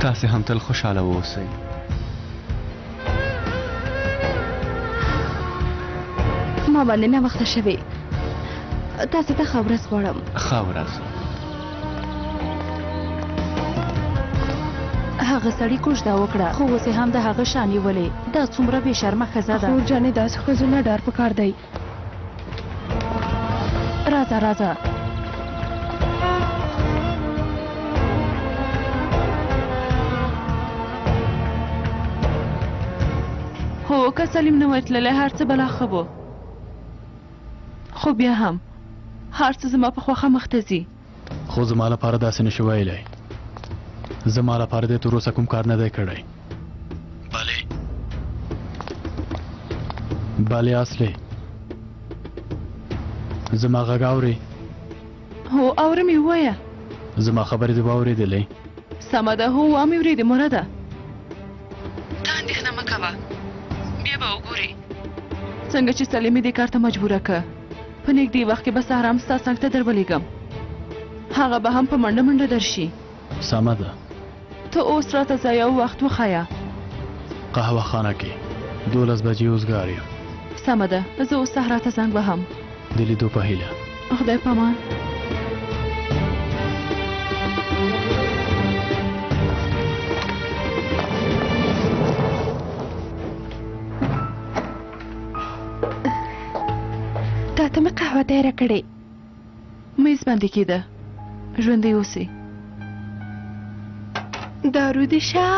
تاسې هم تل خوشحاله واوسئ. ما باندې ناوخته شوې. تاسې ته ښه ورځ غواړم. ښه ورځ. هغه سړي کوژده وکړه، خو اوس یې هم د هغه شا نیولې. دا څومره بې شرمه ښځه ده. خور جانې، داسې ښځو نه ډار پکار دی. راځه راځه. هو، که سلیم نه وای تللی هر څه به لا ښه وو، خو بیا هم هر څه زما په خوښه مخته ځي. خو زما لپاره داسې نشي ویلی. زما لپاره دې تر اوسه کوم کار نه دی کړی. بله بله اصلي، زما غږ اورې؟ هو اورم یې، ووایه. زما خبرې دې واورېدلې؟ سمه ده، هو وامې ورېدې مرده. ته اندېښنه مه کوه، بیا به وګورې څنګه چې سلیمې دې کار ته مجبوره که. په نږدې وخت کې به سهرام ستا څنګ ته در ولېږم، هغه به هم په منډه منډه درشي. سمه ده. ته اوس راته ځای او وخت وښیه. قهوه خانه کې 12 بجې اوزګار یم. سمه ده، زه اوس صحرا ته زنګ وهم. د لیدو په هیله. خدای پامان. تا ته مې قهوه تیاره کړې. میز باندې کېده. ژوندی اوسې. دارو دې شه.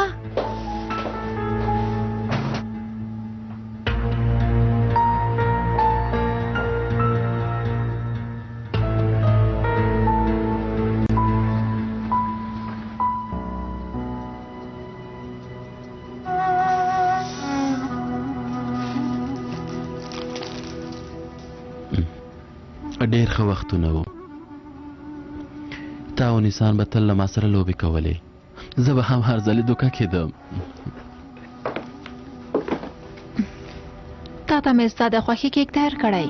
ډېر ښه وختونه وو. تا او نیسان به تل له ما سره لوبې کولې، زه به هم هر ځلې دوکه کېدم. تا ته مې ستا د خوښې کیک تیار کړی.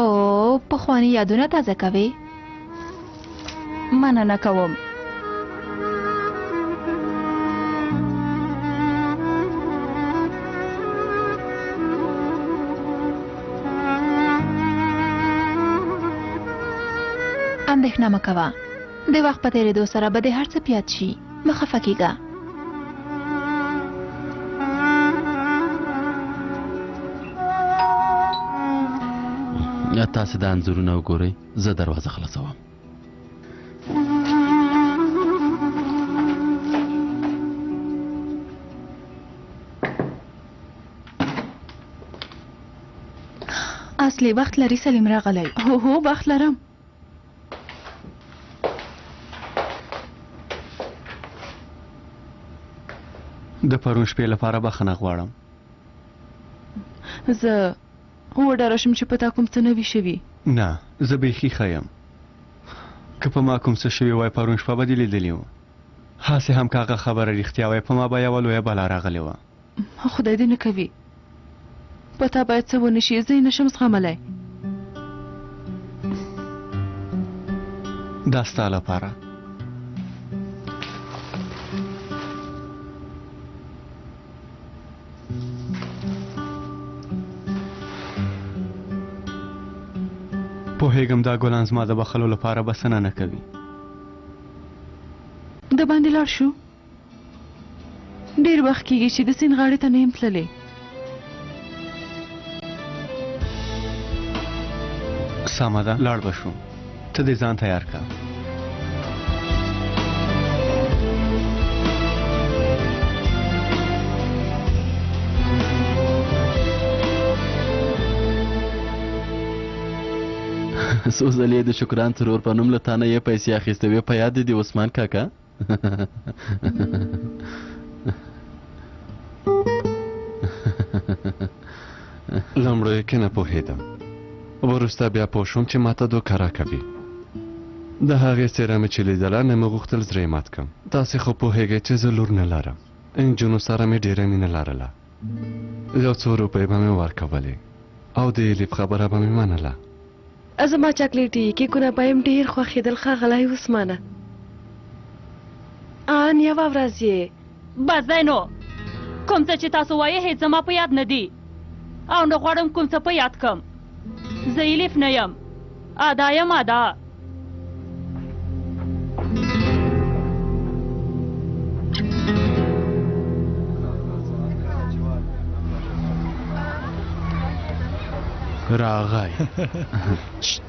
او پخواني یادونه تازه کوې. مننه کوم. اندېښنه مه کوه، د وخت په تېرېدو سره به دې هر څه په یاد شي. مه خفه کېږه. تاسې دا انځورونه وګورئ، زه دروازه خلاصوم. اصلي وخت لري سلیم راغلی. هو هو وخت لرم. د پرون شپې لپاره بخښنه غواړم. زه وډاره شوم چې په تا کوم څه نه وي شوي. نه، زه بیخي ښه یم. که په ما کوم څه شوي وای پرون شپه به دې لیدلي وو. هسې هم که هغه خبره رښتیا وای په ما به یوه لویه بلا راغلې وه. خدای دې نه کوي په تا باید څه ونه شي، زه یې نشم زغملی. دا ستا لپاره. پوهېږم دا ګلان زما د بخښلو لپاره بسنه نه کوي. د باندې لاړ شو. ډېر وخت کېږي چې د سیند غاړې ته نه یم تللې. سمه ده، لاړ به شو. ته دې ځان تیار که. څو ځلې د شکران ترور په نوم له تا نه یې پیسې اخیستې وې، په یاد دې دي عثمان کاکا؟ لومړیو کې نه پوهېدم، وروسته بیا پوه شوم چې ماته دوکه راکوي. د هغې څېره مې چې لیدله نه مې غوښتل زړه یې مات کړم. تاسې خو پوهېږئ چې زه لور نه لرم. نجونو سره مې ډېره مینه لرله. یو څو روپۍ به مې ورکولې او د الیف خبره به مې منله. زما چاکلیټي کیکونه به یې ډېر خوښېدل ښاغلی عثمانه. ان یوه ورځ یې. بس دی نو، کوم څه چې تاسو وایئ هېڅ زما په یاد نه دي او نه غواړم کوم څه په یاد کړم. زه الیف نه یم، ادا یم، ادا. راغی.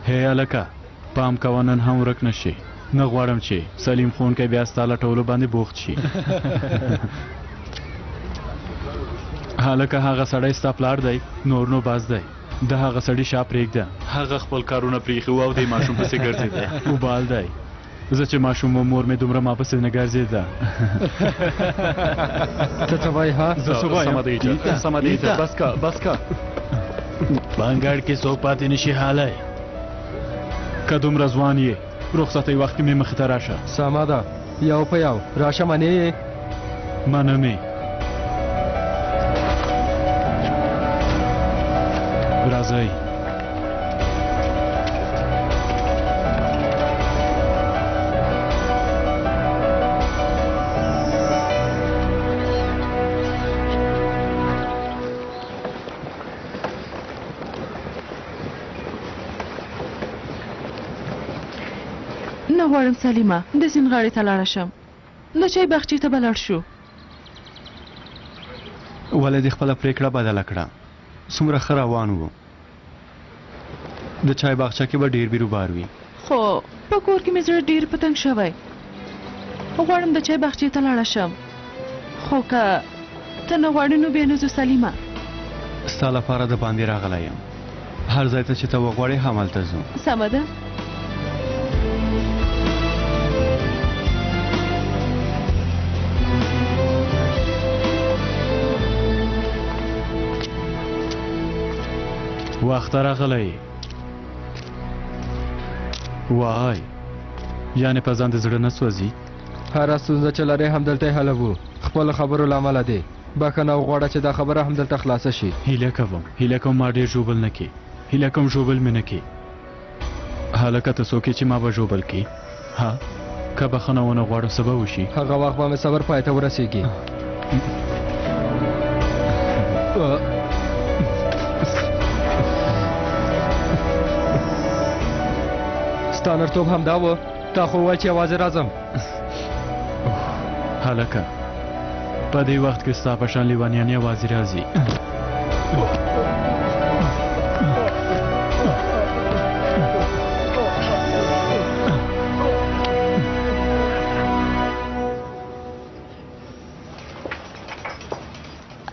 هی هلکه، پام کوه نن هم ورک نه شي. نه غواړم چې سلیم ښوونکی بیا ستا لټولو باندې بوخت شي. هلکه هغه سړی ستا پلار دی، نور نو بس دی. د هغه سړي شا پرېږده، هغه خپل کارونه پرېښي وو او د ماشوم پسې ګرځېده. وبال دی، زه چې ماشوم وم مور مې دومره ما پسې نه ګرځېده. ته څه وایې ها؟ زه څه وایم؟ سمه دی، بس کا بس کا. په انګړ کې څوک پاتې نشي حالی. که دومره ځوان یې، رخصتۍ وخت کې مې مخې ته راشه. سمه ده، یو په یو راشه. منې یې؟ منم یې. راځئ. نه غواړم سلیمه د سیند غاړې ته لاړه شم، د چای باغچې ته به لاړ شو. ولې دې خپله پرېکړه بدله کړه؟ څومره ښه روان وو. د چای باغچه کې به ډېر بیروبار وي. خو په کور کې مې زړه ډېر په تنګ شوی، غواړم د چای باغچې ته لاړه شم. خو که ته نه غواړې نو بیا نه ځو سلیمه. ستا لپاره د باندې راغلی یم، هر ځای ته چې ته وغواړې همالته ځو. سمه ده. وخت راغلی. وای، یعنې په ځان د زړه نه سوځي؟ هره ستونزه چې لرې همدلته یې حلوو. خپلو خبرو له امله دې بښنه وغواړه چې دا خبره همدلته خلاصه شي. هیله کوم، هیله کوم ما ډېر ژوبل نه کړې. هیله کوم ژوبل مې نه کړې. هلکه ته څوک یې چې ما به ژوبل کړې؟ ها، که بښنه ونه غواړم څه به وشي؟ هغه وخت به مې صبر پای ته ورسېږي. ستا نرتوب همدا و، تا خو وویل چې یوازې راځم. هلکه په دې وخت کې ستا په شان لیونیان یوازې راځي.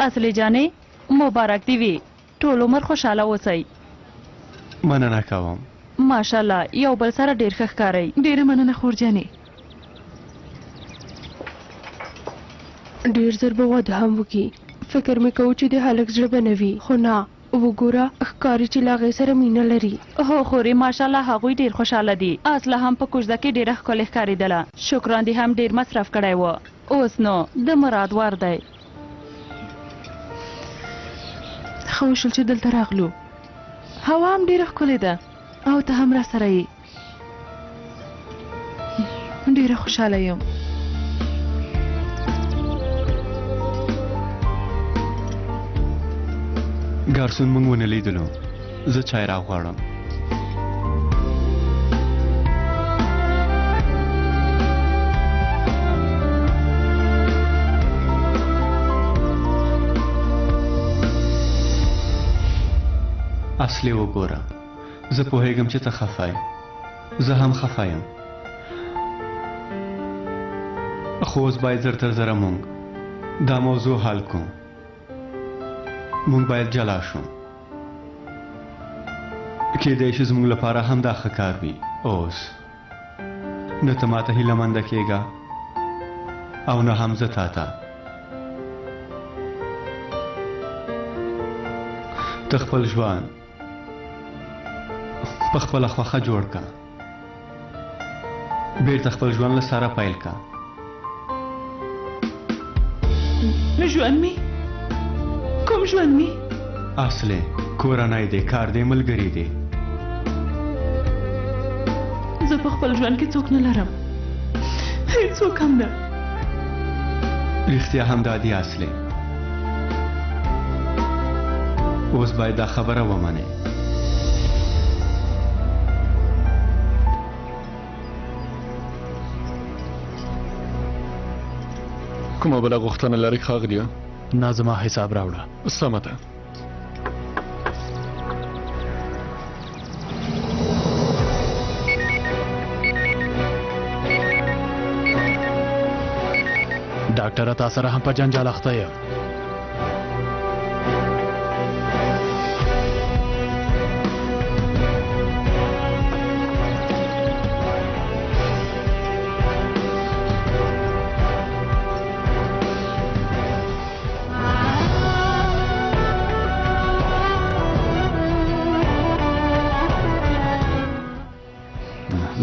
اصلي جانې مبارک دی وي، ټول عمر خوشحاله اوسئ. مننه کوم. ماشاءالله یو بل سره ډېر ښه ښکارئ. ډېره مننه خور جانې. ډېر زر به واده هم وکړي. فکر مې کوو چې د هلک زړه به نه وي، خو نه، وګوره ښکاري چې له هغې سره مینه لري. هو خورې ماشاءالله هغوی ډېر خوشحاله دي. اصله هم په کوژده کې ډېره ښکلې ښکارېدله. شکران دې هم ډېر مصرف کړی و. اوس نو د مراد وار دی. ښه وشول چې دلته راغلو. هوا هم ډېره ښکلې ده او ته هم راسره یې. ډېره خوشحاله یم. ګارسون موږ ونه لیدلو، زه چای راغواړم. اصلي وګوره، زه پوهېږم چې ته خفه یې، زه هم خفه یم، خو اوس باید زر تر زره موږ دا موضوع حل کړو. موږ باید جلا شو. کېدای شي زموږ لپاره هم دا ښه کار وي. اوس نه ته ماته هیله منده کېږه او نه هم زه تا ته. ته خپل ژوند په خپله خوښه جوړ کړه، بیرته خپل ژوند له سره پیل کړه. ژوند مې کوم ژوند مې؟ اصلي کورنۍ دی، کار دی، ملګري دی. زه په خپل ژوند کې څوک نه لرم، هیڅوک هم نه. رښتیا هم دا دي اصلي. اوس باید دا خبره ومنې. کومه بله غوښتنه لرئ ښاغلیه؟ نه، زما حساب راوړه. سمه ده. ډاکټره، تا سره هم په جنجال اخته یم.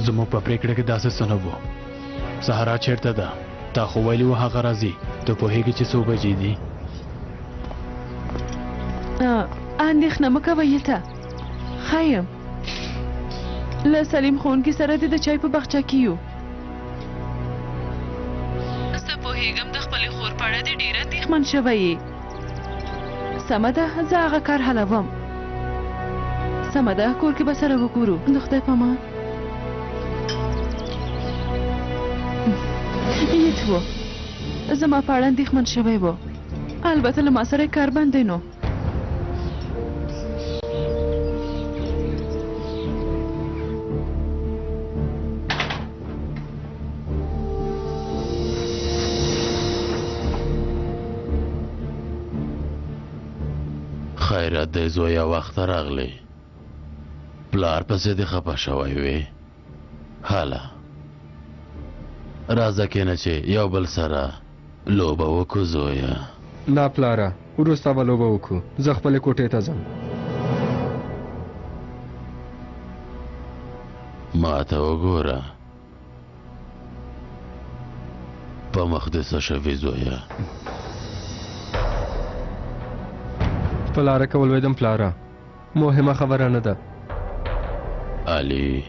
زموږ په پرېکړه کې داسې څه نه وو. سهارا چېرته ده؟ تا خو ویلي وو هغه راځي. ته پوهېږې چې څو بجې دي؟ اندېښنه مه کوه یلته، ښه یم. له سلیم ښوونکي سره دې د چای په باغچه کې یو. زه پوهېږم د خپلې خور په اړه دې ډېر اندېښمن شوی یې. سمه ده، زه هغه کار حلوم. سمه ده، کور کې به سره وګورو. د خدای په امان. هیڅ و زما په اړه اندېښمن شوی و. البته له ما سره یې کار بند دی نو. خیرات دی زویه، وخته راغلې. پلار پسې دې خپه شوی وې. هله راځه کښېنه چې یو بل سره لوبه وکړو زویه. نه پلاره، وروسته به لوبه وکړو، زه خپلې کوټې ته ځم. ما ته وګوره، په مخ دې څه شوي زویه؟ په لاره کې ولوېدم پلاره، مهمه خبره نه ده. علي،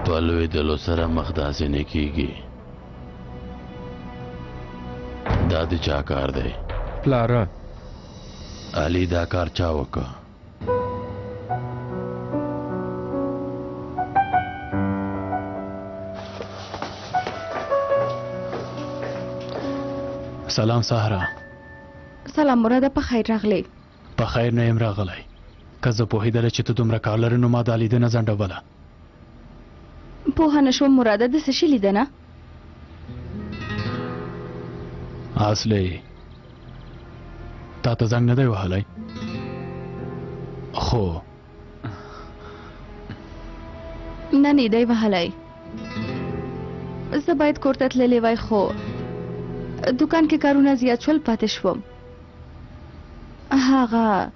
په لوېدلو سره مخ داسې نه کېږي. دا د چا کار دی؟ پلاره. علي، دا کار چا وکړ؟ سلام سهرا. سلام مراده، په خیر راغلی. په خیر نه یم راغلی. که زه پوهېدلی چې ته دومره کار لرې نو ما دا لیدنه ځنډوله. پوهه نه شوم مراده، د څه شي لیدنه؟ اصلي تا ته زنګ نه دی وهلی؟ خو نه، نه دی وهلی. زه باید کور ته تللې وای، خو دوکان کې کارونه زیات شول، پاتې شوم. هغه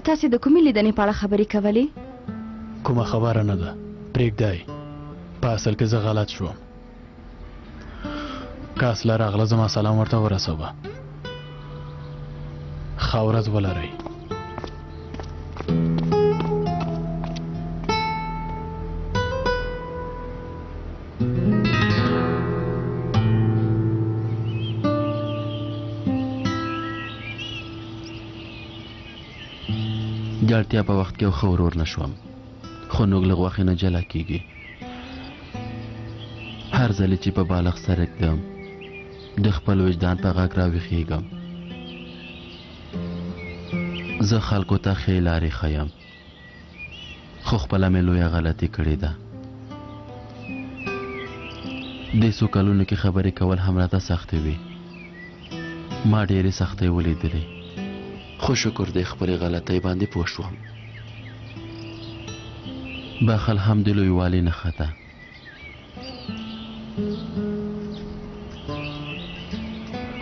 تاسې د کومې لیدنې په اړه خبرې کولې؟ کومه خبره نه ده، پرېږدی. په اصل کې زه غلط شوم. که اصله راغله زما سلام ورته ورسوه. ښه ورځ ولرئ. د اړتیا په وخت کې یو ښه ورور نه شوم، خو نوک له غوښې نه جلا کیږي. هر ځلې چې په بالښت سر ږدم د خپل وجدان په غږ راویښیږم. زه خلکو ته ښې لارې ښیم، خو خپله مې لویه غلطي کړې ده. دې څو کلونو کې خبرې کول هم راته سختې وي. ما ډېرې سختۍ ولیدلې، خو شکر دی خپلې غلطۍ باندې پوه شوم. بخل هم د لویوالي نښه ده.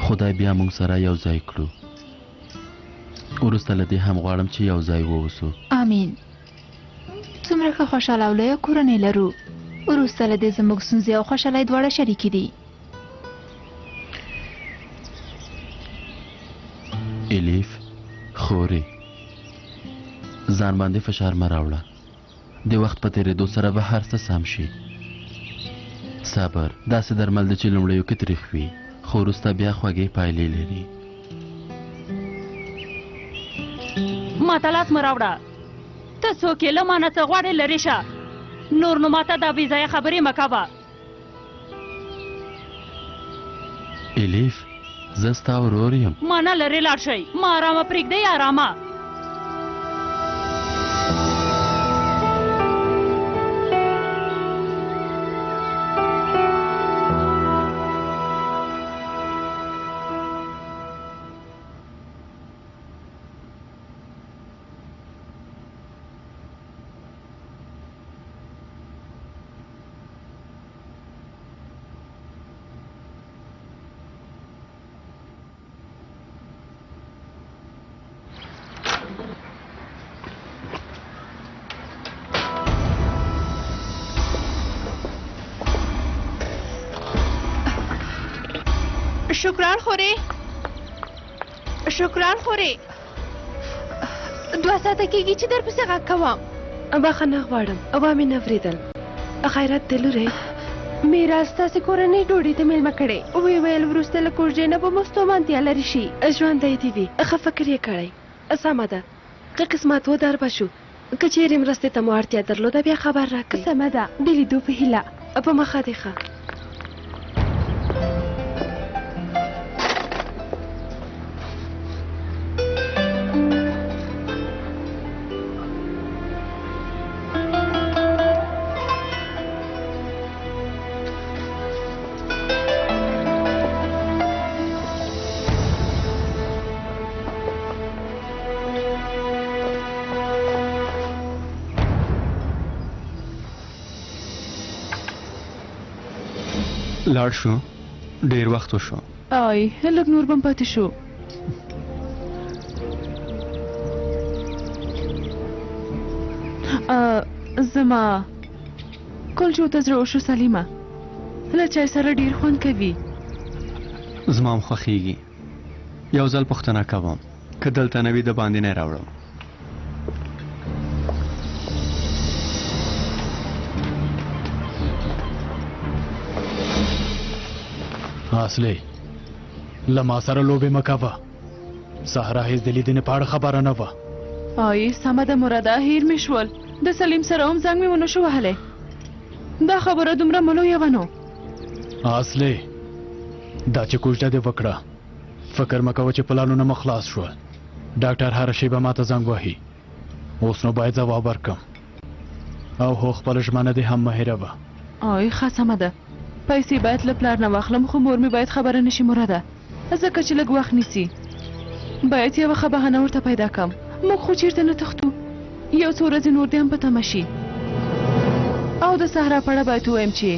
خدای بیا موږ سره یو ځای کړو. وروسته له دې هم غواړم چې یو ځای واوسو. آمین. څومره ښه خوشحاله او لویه کورنۍ لرو. وروسته له دې زموږ ستونزې او خوشحالۍ دواړه شریکې دي. الیف خورې، ځان باندې فشار مه راوړه. د وخت په تېرېدو سره به هر څه سم شي. صبر داسې درمل دی چې لومړیو کې تریخ وي، خو وروسته بیا خوږې پایلې لري. ما ته لاس مه راوړه. ته څوک یې؟ له ما نه څه غواړې؟ لرې شه. نور نو ما ته دا بې ځایه خبرې مه کوه. الیف، زه ستا ورور یم. ما نه لرې لاړ شئ. ما ارامه پرېږدئ، ارامه. شکران خورې، شکران خورې، 2 ساعته کېږي چې در پسې غږ کوم. بخښنه غواړم، وامې نه اورېدل. خیرت دی لورې؟ میراث ستاسې کورنۍ ډوډۍ ته مېلمه کړې. ویې ویل وروسته له کوژدې نه به مو ستومانتیا لرې شي. ژوندی دې وي، ښه فکر یې کړی. سمه ده، که قسمت و در به شو. که چیرې مرستې ته مو اړتیا درلوده بیا خبر راکړئ. سمه ده، د لیدو په هیله. په مخه دې ښه. لاړ شو، ډیر وخت وشو. آی، لږ نور بم پاتې شو. زما کلچو ته زړه وشو سلیمه، له چای سره ډیر خوند کوي. زما هم خوښیږي. یو ځل پوښتنه کوم، که دلته نه وي د باندې نه راوړم. اصلي له ما سره لوبې مه کوه. سهرا هیڅ د لیدنې په اړه خبره نه وه. آی سمه ده مراده، هېر مې شول. د سلیم سره هم زنګ مې ونه شو وهلی. دا خبره دومره مه لویوه نو. اصلي دا چې کوژده دې وکړه، فکر مه کوه چې پلانونه مو خلاص شول. ډاکټر هره شېبه ماته زنګ وهي. اوس نو باید ځواب ورکړم. او هو، خپله ژمنه دې هم مه هېروه. آی ښه سمه ده، پیسې باید له پلار نه واخلم، خو مور مې باید خبره نشي مراده، ځکه چې لږ وخت نیسي. باید یوه ښه بهانه ورته پیدا کړم. موږ خو چیرته نه تښتو، یو څو ورځې نور دې هم په تمه شي. او د صحرا په اړه باید ووایم چې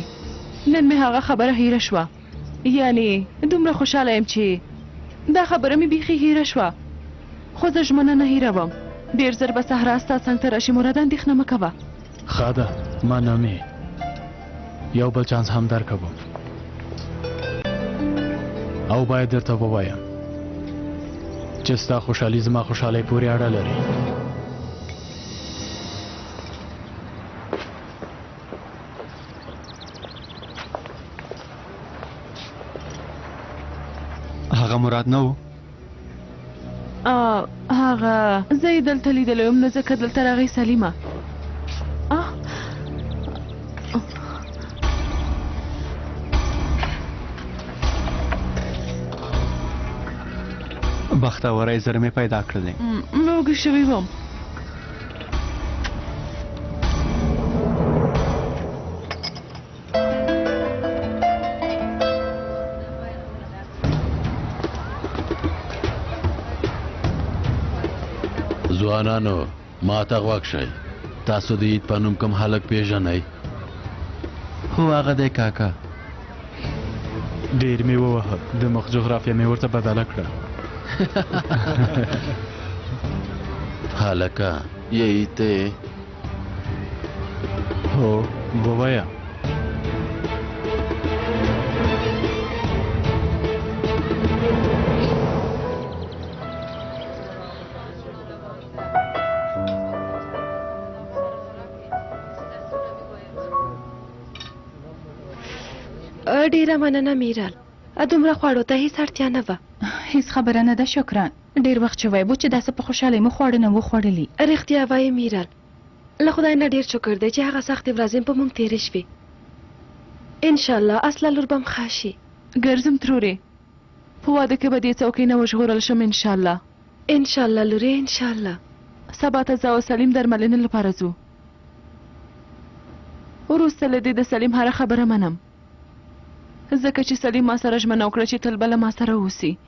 نن مې هغه خبره هیره شوه. یعنې دومره خوشحاله یم چې دا خبره مې بیخي هیره شوه، خو زه ژمنه نه هیروم. ډېر زر به صحرا ستا څنګ ته راشي مراده، اندېښنه مه کوه. ښه ده، منم یې. یو بل چانس هم درکوم. او باید درته ووایم چې ستا خوشحالي زما خوشحالۍ پورې اړه لري. هغه مراد نه و؟ هغه زه یې دلته لیدلی وم، نو ځکه دلته راغی سلیمه. بختوری زر مې پیدا کړلې. وږی شوی وم. ځوانانو ما ته غوږ شئ. تاسو د عید په نوم کوم هلک پیژنئ؟ هو هغه دی کاکا. ډېر مې ووهه، د مخ جغرافیه مې ورته بدله کړه. هلکه یی ته؟ هو ووایه. ډېره مننه میرال، دومره خواړو ته هیڅ اړتیا نه وه. هیڅ خبره نه ده شکران، ډېر وخت شوی و چې داسې په خوشحالۍ مو خواړه نه وو خوړلي. رښتیا وایې میرال، له خدای نه ډېر شکر دی چې هغه سختې ورځې په موږ تېرې شوې. انشاءالله اصله لور به هم ښه شي. ګرځم ترورې، په واده کې به دې څوکۍ نه وژغورل شم انشاءالله. انشاءالله لورې انشاءالله. سبا ته زه او سلیم درملنې لپاره ځو. وروسته له دې د سلیم هره خبره منم، ځکه چې سلیم ما سره ژمنه وکړه چې تل به له ما سره اوسي.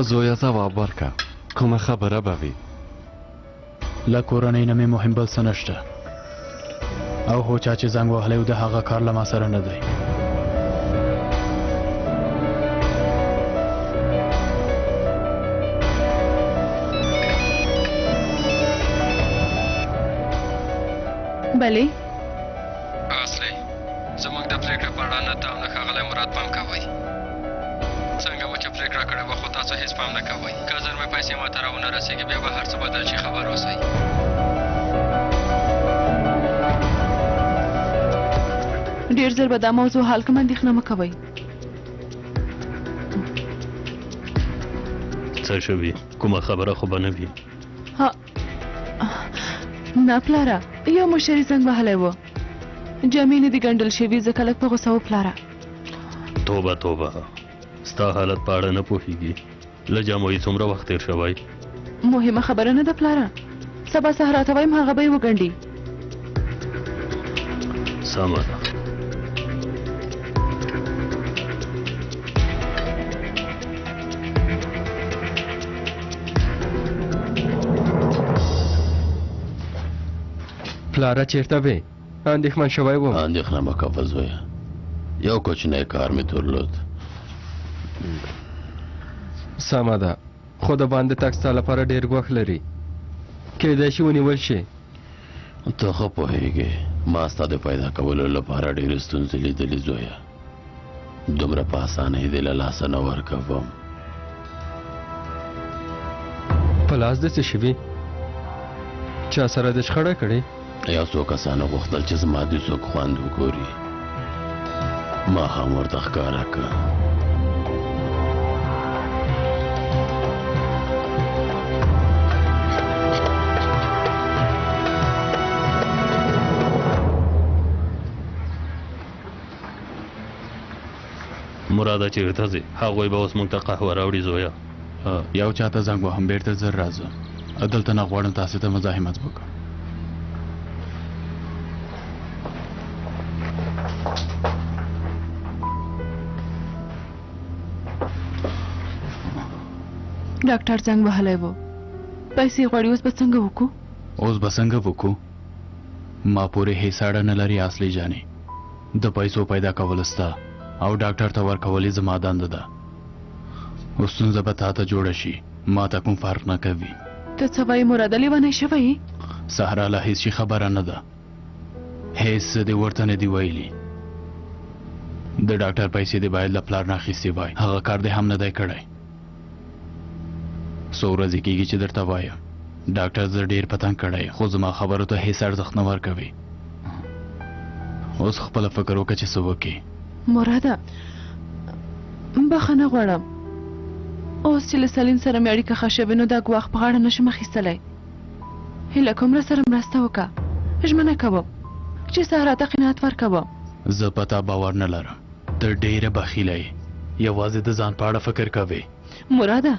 زویه ځواب ورکه، کومه خبره به وي؟ له کورنۍ نه مې مهم بل څه نشته، او هو چا چې زنګ وهلی و د هغه کار له ما سره نه دی. بلې اصلي زموږ د پرېکړې په اړه نه ته او نه ښاغلی مراد پام کوئ. څنګه مو چې پرېکړه کړې وه، خو تاسو هېڅ پام نه کوئ. که زر مې پیسې ماته راونه رسېږي، بیا به هر څه بدل شي، خبر اوسئ. ډېر زر به دا موضوع حل کړم، اندېښنه مه کوئ. څه شوي؟ کومه خبره خو به نه وي؟ نه پلاره، یو مشري زنګ وهلی و، جامې نه دي ګنډل شوي، ځکه لږ په غوسه و پلاره. توبه توبه، ستا حالت په اړه نه پوهېږي. له جامو یې څومره وخت تېر شوی؟ مهمه خبره نه ده پلاره، سبا سهار ته وایم، هغه به یې وګنډي. سمه ده. پلاره چېرته وې؟ اندېښمن شوی وم. اندېښنه مه کوه زویه، یو کوچنی کار مې درلود. سمه ده، خو د باندې تګ ستا لپاره ډېر ګواښ لري، کیدای شي ونیول شي. ته ښه پوهېږې، ما ستا د پیدا کولو لپاره ډېرې ستونزې لیدلې زویه، دومره په اسانۍ دې له لاسه نه ورکوم. په لاس دې څه شوي؟ چا سره دې شخړه کړې؟ یو څو کسانو غوښتل چې زما د څوک خوند وګوري، ما هم ورته ښکاره کړه. مراده چېرته ځې؟ هغوی به اوس موږ ته قهوه راوړي زویه. یو چا ته زنګ وهم، بېرته زر راځم. دلته نه غواړم تاسې ته مزاحمت وکړم. ډاکټر زنګ وهلی و، پیسې غواړي، اوس به څنګه وکړو؟ اوس به څنګه وکړو؟ ما پورې هېڅ اړه نه لري اصلي جانې. د پیسو پیدا کول ستا او ډاکټر ته ورکول یې زما دنده ده. اوس ستونزه به تا ته جوړه شي، ما ته کوم فرق نه کوي. ته څه وایې مراده، لیونی شوی؟ سهرا له هېڅ شي خبره نه ده، هېڅ څه دې ورته نه دي ویلي. د ډاکټر پیسې دې باید له پلار نه اخیستې وای، هغه کار دې هم نه دی کړی. څو ورځې کېږي چې درته وایم، ډاکټر زه ډېر په تنګ کړی، خو زما خبرو ته هېڅ ارزښت نه ورکوي. اوس خپله فکر وکړه چې څه وکړې. مراده، بخښنه غواړم، اوس چې له سلیم سره مې اړیکه ښه شوې، نو دا ګواښ په غاړه نشم اخیستلی. هیله کوم راسره مرسته وکړه، ژمنه کوم چې سهرا ته قناعت ورکوم. زه په تا باور نه لرم، ته ډېره بخیله یې، یوازې د ځان په اړه فکر کوې. مراده،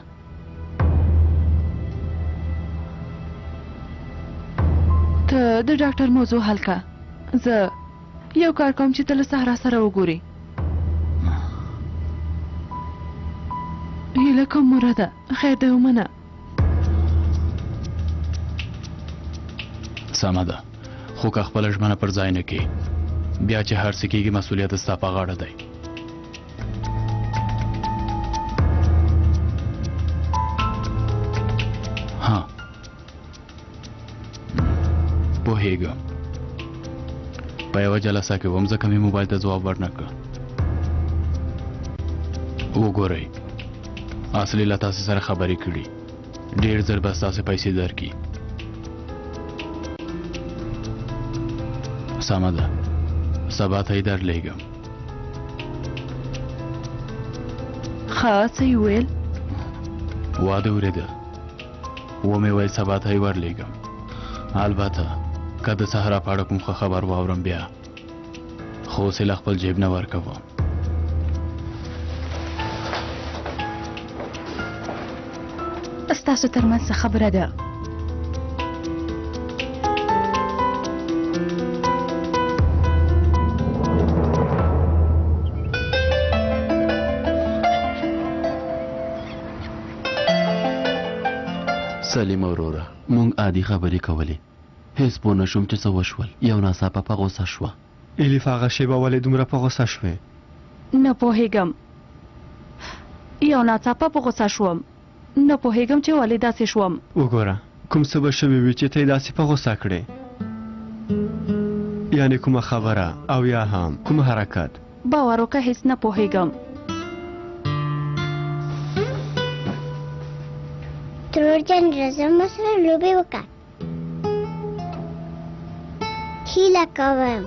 ته د ډاکټر موضوع حل کړه، زه یو کار کوم چې ته له سهرا سره وګورې. هیله کوم مراده، خیر دی ومنه. سمه ده، خو که خپله ژمنه پر ځای نه کړې، بیا چې هر څه کېږي مسؤلیت ستا په غاړه دی. پوهېږم. په یوه جلسه کې وم، ځکه مې موبایل ته ځواب ورنه کړ. وګورئ، اصلي له تاسې سره خبرې کړي، ډېر زر به ستاسې پیسې درکړي. سمه ده، سبا ته یې درلېږم. ښه، څه یې وویل؟ واده اورېده، ومې ویل سبا ته یې ورلېږم. البته که د صحرا په اړه کوم ښه خبر واورم بیا خو اوس یې له خپل جیب نه ورکوم. ستاسو ترمنځ څه خبره ده؟ سلیم وروره، مونږ عادي خبرې کولې، هیڅ پوه نه شوم چې څه وشول. یو ناڅاپه په غوسه شوه. الیف هغه شېبه ولې دومره په غوسه شوې؟ نه پوهېږم، یو ناڅاپه په غوسه شوم، نه پوهېږم چې ولې داسې شوم. وګوره، کوم څه به شوي وي چې ته یې داسې په غوسه کړې، یعنې کومه خبره او یا هم کوم حرکت. باور وکړه هیڅ نه پوهېږم. ترور جان راځه ما سره لوبې وکړه. هیله کوم.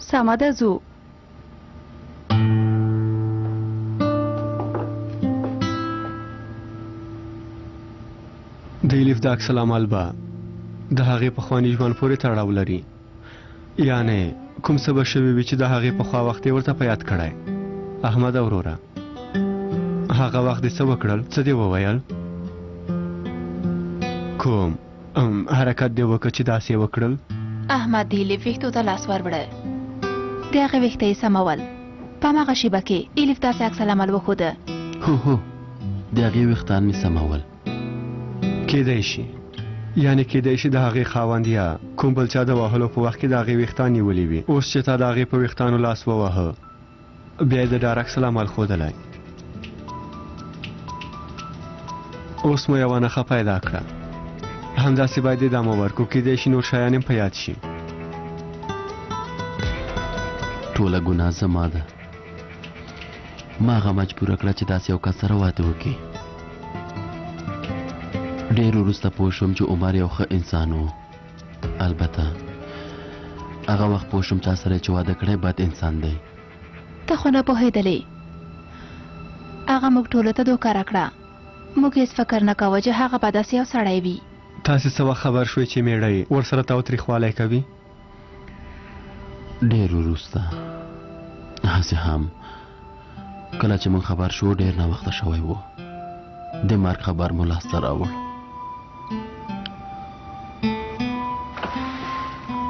سمه ده ځو. د الیف د عکس العمل به د هغې پخواني ژوند پورې تړاو لري، یعنې کوم څه به شوي وي چې د هغې پخوا وخت یې ورته په یاد کړی. احمده وروره، هغه وخت دې څه وکړل؟ څه دې وویل؟ کوم حرکت دې وکړ چې داسې یې وکړل؟ احمد د الیف ویښتو ته لاس وروړه، د هغې ویښته یې سمول. په هماغه شېبه کې الیف داسې عکس العمل وښوده. هو هو، د هغې ویښتان مې سمول. کېدای شي، یعنې کېدای شي د هغې خاوند یا کوم بل چا د وهلو په وخت کې د هغې ویښتان نیولي وي. اوس چې تا د هغې په ویښتانو لاس وواهه، بیا یې د ډار عکس العمل ښودلی. اوس مو یوه نښه پیدا کړه، همداسې باید ادامه ورکړو. کېدای شي نور شیان هم په یاد شي. ټوله ګناه زما ده، ما هغه مجبوره کړه چې داسې یو کس سره واده وکړي. ډېر وروسته پوه شوم چې عمر یو ښه انسان و. البته هغه وخت پوه شوم چا سره چې واده کړی بد انسان دی. ته خو نه پوهېدلې، هغه موږ ټولو ته دوکه راکړه. موږ هېڅ فکر نه کاوه چې هغه به داسې یو سړی وي. تاسې څه وخت خبر شوئ چې مېړه یې ورسره تاوتریخوالی کوي؟ ډېر وروسته. هسې هم کله چې موږ خبر شو ډېر ناوخته شوی و. د مرګ خبر مو لاسته راوړ.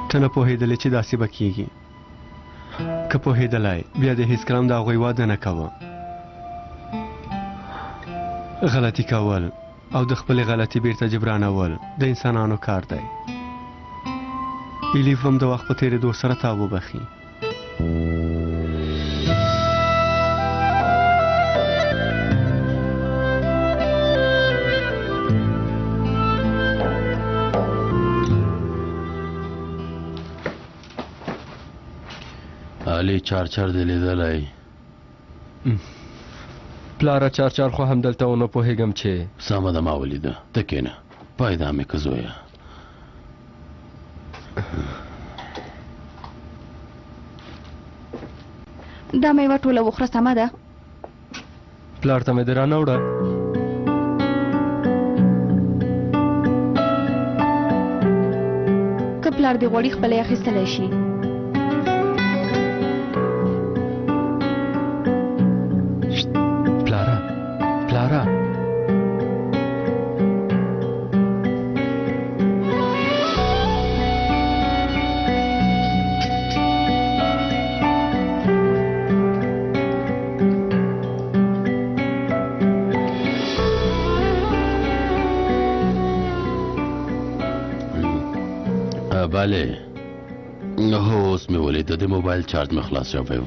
ته نه پوهېدلې چې داسې به کېږي. که پوهېدلای بیا دې هېڅکله هم د هغوی واده نه کاوه. غلطي کول او د خپلې غلطي بیرته جبرانول د انسانانو کار دی. الیف هم د وخت په تېرېدو سره تا وبخښي. علي چارچر دې لیدلی؟ پلاره چارچار خو همدلته و، نه پوهېږم چې. سمه ده، ما ولیده. ته کښېنه، پیدا مې که زویه. دا میوه ټوله وخوره، سمه ده؟ پلار ته مې دې رانه وړه. که پلار دې غواړي خپله یې اخیستلی شي. پلاره، پلاره. بله، هو اوس مې ولیده، د موبایل چارج مې خلاص شوی و.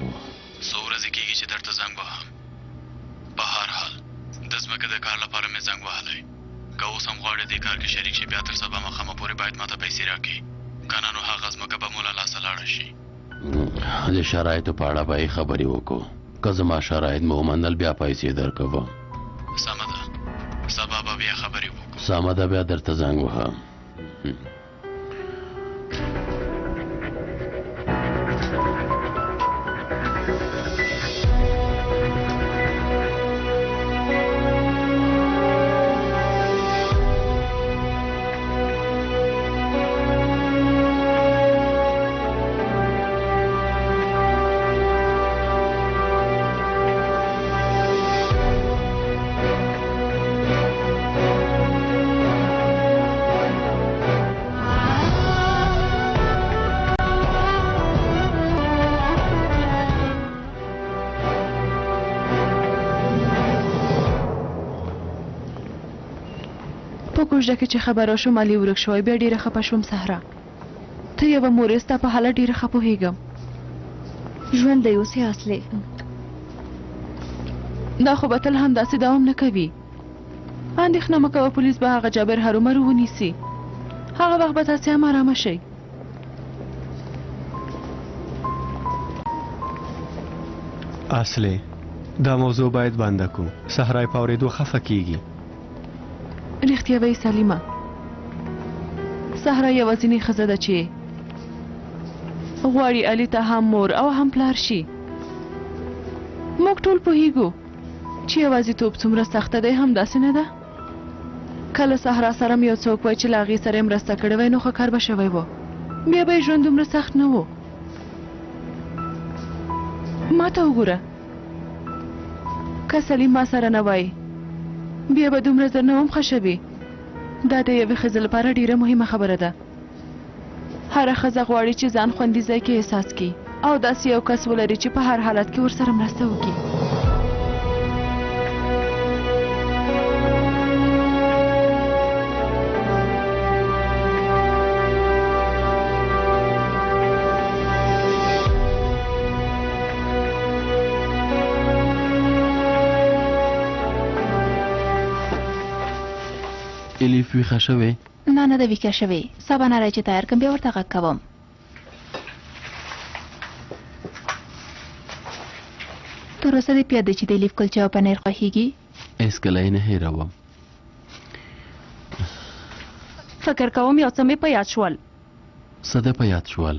څو ورځې کېږي چې درته زنګ وهم. په هر حال د ځمکې د کار لپاره مې زنګ وهلی. که اوس هم غواړې دې کار کې شریک شې، بیا تر سبا ماښامه پورې باید ماته پیسې راکړې، که نه نو هغه ځمکه به مو له لاسه لاړه شي. د شرایطو په اړه به یې خبرې وکړو. که زما شرایط مو ومنل بیا پیسې درکوم. سمه ده، سبا به بیا خبرې وکړو. سمه ده، بیا درته زنګ وهم. په کوژده کې چې خبره شوم علي ورک شوی، بیا ډېره خپه شوم. صحرا ته یوه مور یې، ستا په حالت ډېره ښه پوهېږم. ژوندی اوسې اصلي. دا خو به تل همداسې دوام نه کوي. اندېښنه مه کوه، پولیس به هغه جابر هرومرو ونیسي. هغه وخت به تاسې هم ارامه شئ. اصلي دا موضوع باید بنده کو، صحرا یې په اورېدو خفه کیږي. رښتیا وایي سلیمه، صحرا یوازینۍ ښځه ده چې غواړي علي ته هم مور او هم پلار شي. موږ ټول پوهیږو چې یوازیتوب څومره سخته دی، همداسې نه ده؟ که له صحرا سره هم یو څوک وای چې له هغې سره یې مرسته کړې وای نو ښه کار به شوی و، بیا به یې ژوند دومره سخت نه و. ما ته وګوره، که سلیم ما سره نه وای بیا به دومره زر نه وم ښه شوې. دا د یوې ښځې لپاره ډېره مهمه خبره ده. هره ښځه غواړي چې ځان خوندي ځای کې احساس کړي او داسې یو کس ولري چې په هر حالت کې ورسره مرسته وکړي. الیف ویښه شوې؟ نه، نه ده ویښه شوې. سبا نری چې تیار کړم بیا ورته غږ کوم. تر اوسه دې په یاد دی چې د الیف کلچه او پنیر خوښیږي؟ هېڅکله یې نه هېروم. فکر کوم یو څه مې په یاد شول. څه دې په یاد شول؟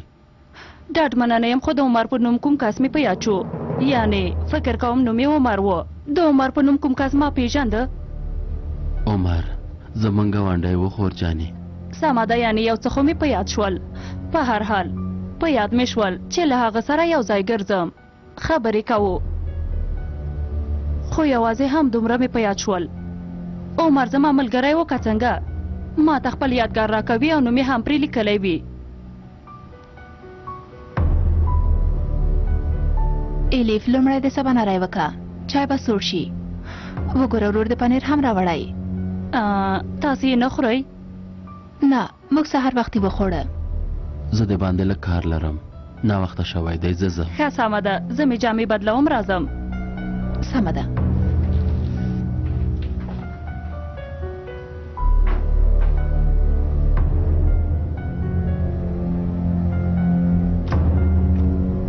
ډاډمنه نه یم، خو د عمر په نوم کوم کس مې په یاد شو. یعنې فکر کوم نوم یې عمر و. د عمر په نوم کوم کس ما پیژنده؟ عمر زمونږ ګاونډی و خور جانې. سمه ده، یعنې یو څه خو مې په یاد شول. په هر حال په یاد مې شول چې له هغه سره یو ځای ګرځم، خبرې کوو، خو یوازې هم دومره مې په یاد شول. عمر زما ملګری و که څنګه؟ ما ته خپل یادګار راکوي او نوم یې هم پرې لیکلی وي. الیف لومړی د سباناری وکه، چای به سوړ شي. وګوره ورور د پنیر هم راوړی. تاسې یې نه خورئ؟ نه، موږ سهار وختي وخوړه. زه د باندې لږ کار لرم، ناوخته شوی دی، زه ځم. ښه سمه ده، زه مې جامې بدلوم راځم. سمه ده.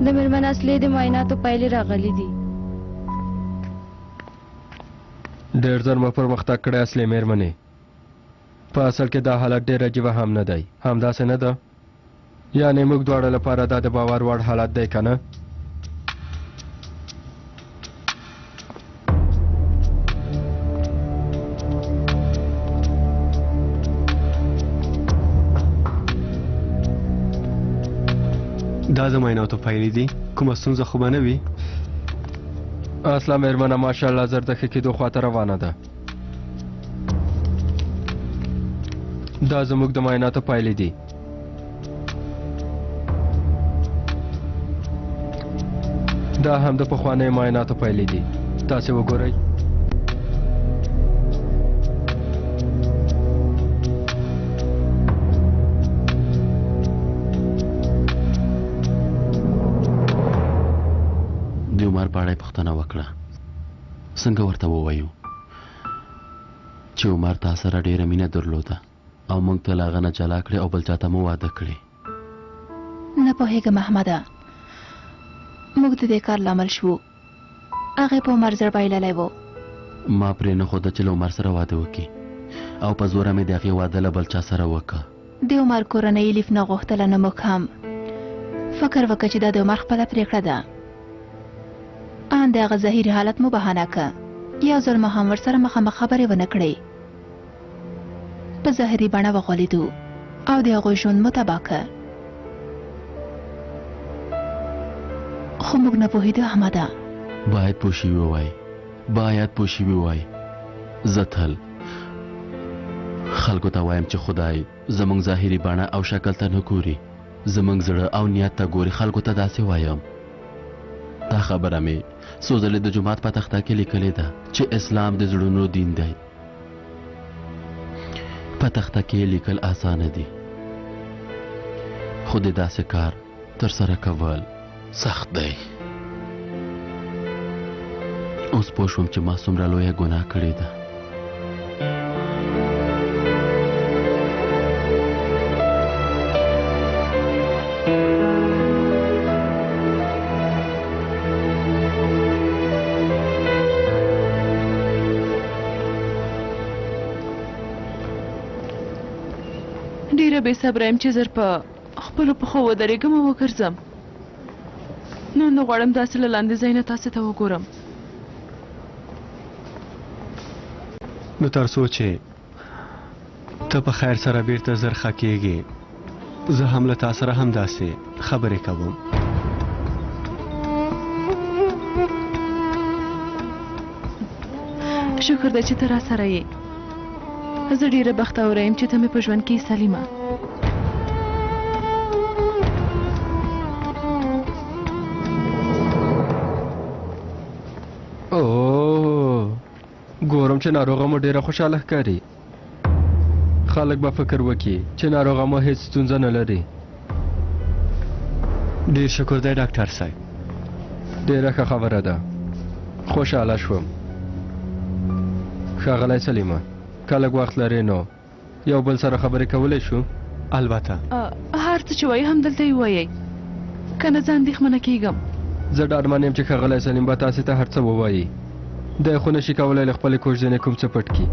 د مېرمن اصلي د معایناتو پایلې راغلي دي. ډېر زر مو پرمختګ کړی اصلي مېرمنې. په اصل کې دا حالت ډېر عجیبه هم نه دی، همداسې نه ده؟ یعنې موږ دواړو لپاره دا د باور وړ حالت دی که نه؟ دا د معایناتو پایلې دي، کومه ستونزه خو به نه وي؟ اصلا مېرمنه ماشاءالله زر د ښه کېدو خواته روانه ده. دا زموږ د معایناتو پایلې دي. دا هم د پخوانیو معایناتو پایلې دي، تاسې وګورئ. د عمر په اړه یې پوښتنه وکړه، څنګه ورته ووایو چې عمر تا سره ډېره مینه درلوده؟ او موږ ته له هغه نه جلا کړې او بل چا ته مو واده کړې. نه پوهېږم احمده، موږ د دې کار لامل شوو. هغې په عمر زړه بایللی و. ما پرې نه ښوده چې له عمر سره واده وکړي او په زوره مې د هغې واده له بل چا سره وکړ. د عمر کورنۍ الیف نه غوښتله نه موږ هم. فکر وکړه چې دا د عمر خپله پرېکړه ده. آن د هغه ظاهري حالت مو بهانه که. یو ځل مو هم ورسره مخامخ خبرې ونه کړې. په ظاهري بڼه وغولېدو او د هغوی ژوند مو تباه که. خو موږ نه پوهېدو احمده. باید پوه شوي وای، باید پوه شوي وای. زه تل خلکو ته وایم چې خدای زموږ ظاهري بڼه او شکل ته نه ګوري، زموږ زړه او نیت ته ګوري. خلکو ته داسې وایم. دا خبره مې څو ځلې د جومات په تخته کې لیکلې ده چې اسلام د زړونو دین دی. په تخته کې لیکل اسانه دي، خو د داسې کار ترسره کول سخت دی. اوس پوه شوم چې ما څومره لویه ګناه کړې ده. ډیره بې صبره یم چې زر په خپلو پښو ودرېږم او وګرځم. نو نه غواړم داسې له لاندې ځای نه تاسې ته وګورم. نو تر څو چې ته په خیر سره بیرته زر ښه کېږې، زه هم له تا سره همداسې خبرې کوم. شکر دی چې ته راسره یې. زه ډېره بختوره یم چې ته مې په ژوند کې سلیمه. اوه، ګورم چې ناروغه مو ډېره خوشحاله ښکاري. خلک به فکر وکړي چې ناروغه مو هیڅ ستونزه نه لري. ډېر شکر دی ډاکټر صاحب. ډېره ښه خبره ده، خوشحاله شوم. ښاغلی سلیمه، که لږ وخت لرې نو یو بل سره خبرې کولی شو؟ البته. هر څه چې وایي همدلته یې ووایئ، که نه زه اندېښمنه کېږم. زه ډاډمن یم چې ښاغلی سلیم به تاسې ته هر څه ووایي. دی خو نشي کولی له خپلې کوژدنې کوم څه پټ کړي.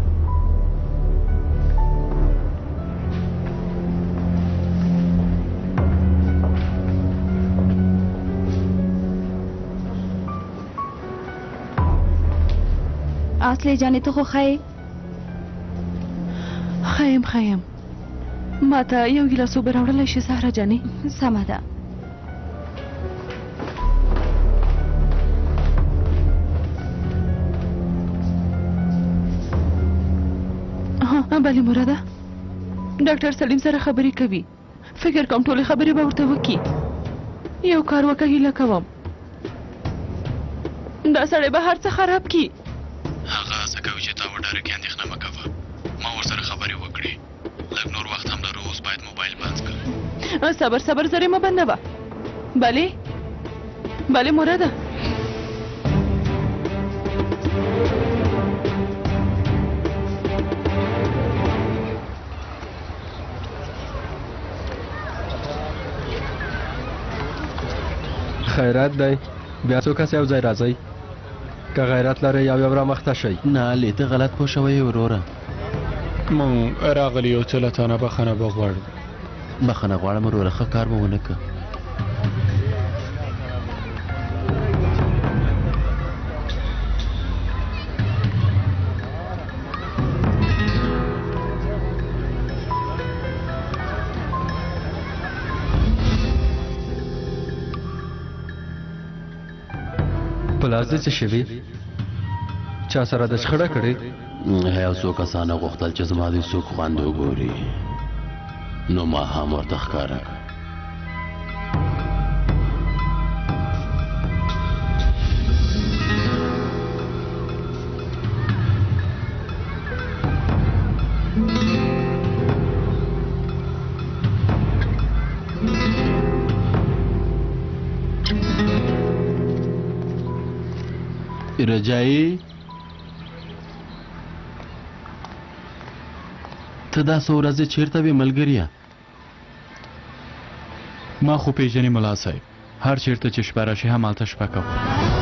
اصلي جانې ته خو ښه یې؟ ښه یم، ښه یم. ما ته یو ګیلاس اوبه راوړلی شې سهره جانې؟ سمه ده. بله مراده، ډاکټر سلیم سره خبرې کوي. فکر کوم ټولې خبرې به ورته وکړي. یو کار وکړه، هیله کوم دا سړی به هر څه خراب کړي. هغه هڅه کوي چې تا وډاره کړي. اندېښنه مه کوه، ما ورسره خبرې وکړې. لږ نور وخت هم لرو، اوس باید موبایل بند کړم. صبر صبر، زر یې مه بندوه. بله بله مراده. خیرات دی، بیا څو کسه یو ځای راځئ. که غیرت لرئ یو یو رامخته شئ. نه علي، ته غلط پوه شوی یې وروره. موږ راغلي یو چې له تا نه بخښنه وغواړو. بخښنه غواړم وروره، ښه کار مو ونه کړ. په لاس دې څه شوي؟ چا سره د شخړه کړې؟ یو څو کسانو غوښتل چې زما د څوک خوند وګوري، نو ما هم ورته ښکاره کړ. رجایی؟ ته دا څو ورځې چېرته وې ملګریه؟ ما خو پېژنې ملا صاحب، هر چېرته چې شپه راشي همالته شپه کوم.